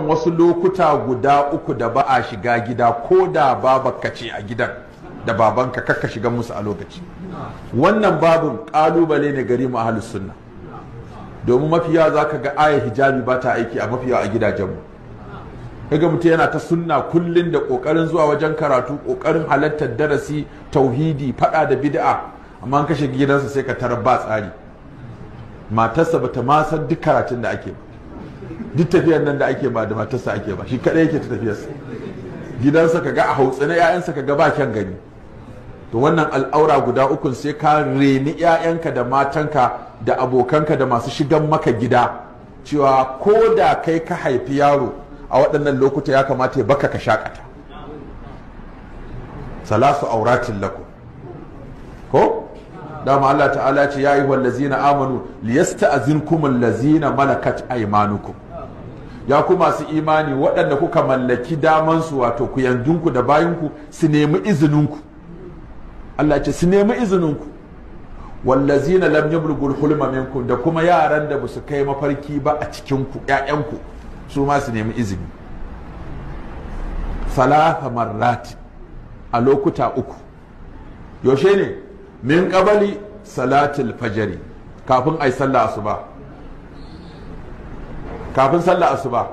Wasu lokuta guda uku da ba a shiga gida, ko da babarka ce a gidan da babanka, kakka shiga musu a lokaci. Wannan babin kalubale ne gari mu ahlus sunna, domin mafiya za ka ga aya hijabi ba ta aiki a mafiya a gidajenmu. Kaga mutum yana ta sunna kullun da kokarin zuwa wajen karatu, kokarin halartar darasi, tauhidi, fada da bid'a, amma an kashe gidansa sai ka tarar ba tsari. Matarsa bata ma san duk karatun da ake ba, duk tafiyar nan da ake ba da matarsa ake ba, shi kadai yake ta tafiyarsa. Gidansa kaga a hautsina, 'ya'yansa kaga ba kyan gani. To wannan al'aura guda ukun sai ka reni 'ya'yanka da matanka da abokanka da masu shigan maka gida, cewa ko da kai ka haifi yaro a waɗannan lokuta ya kamata ya baka ka shakata. Salasu auratin lakum, ko dama Allah ta'ala ce ya ayyuhal ladzina amanu liyasta'zinkum allazina malakat aymanukum. Ya ku masu imani, waɗanda kuka mallaki damansu, wato ku yanzunku da bayinku, su nemi izininku. Allah ce su nemi izininku. Wallazina lam yablughul hulma minkum, da kuma yaran da basu kai mafarki ba a cikin ku, ƴaƴanku, su ma su nemi izini. Salasa marrat, a lokuta uku. Yaushe ne? Min qabali salatil fajri, kafin ai sallah asuba, kafin sallah asuba.